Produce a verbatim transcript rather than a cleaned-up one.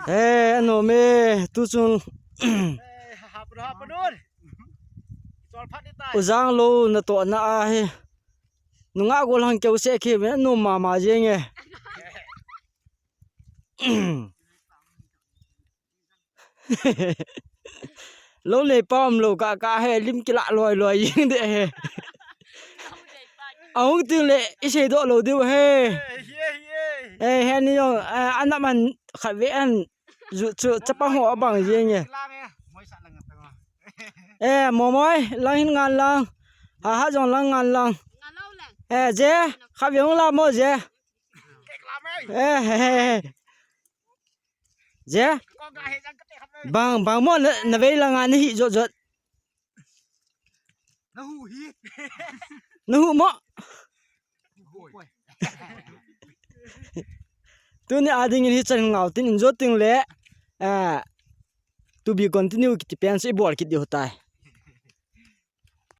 Eh, anom e, tu chun. Eh, hap, hap, nun. Chol phat ni tai. U Jang lo natohna ahi. Nungah gol hang keu se khi me nom mama jeng e. Lo nei pa um lo ka ka he lim kila loi loi jeng de he. Ahung tin le i sei doh lo diu he. Eh, he ni jong, eh, ana man khat ve an ju chu chapa ho abang jeng e. Eh, Momoi, lang hin ngan lang. Ha ha jong lang ngan lang. Eh, je, khat ve hung la mo je. Eh, he, he, he. Je. Bang, bang mo na, na vei lang a na hi jot jot. Na hu hi. Na hu mo. Tuni a ding in hichan ngau tin in jot ting le. Ah, to be continue kiti pen se i bol kit diu tai.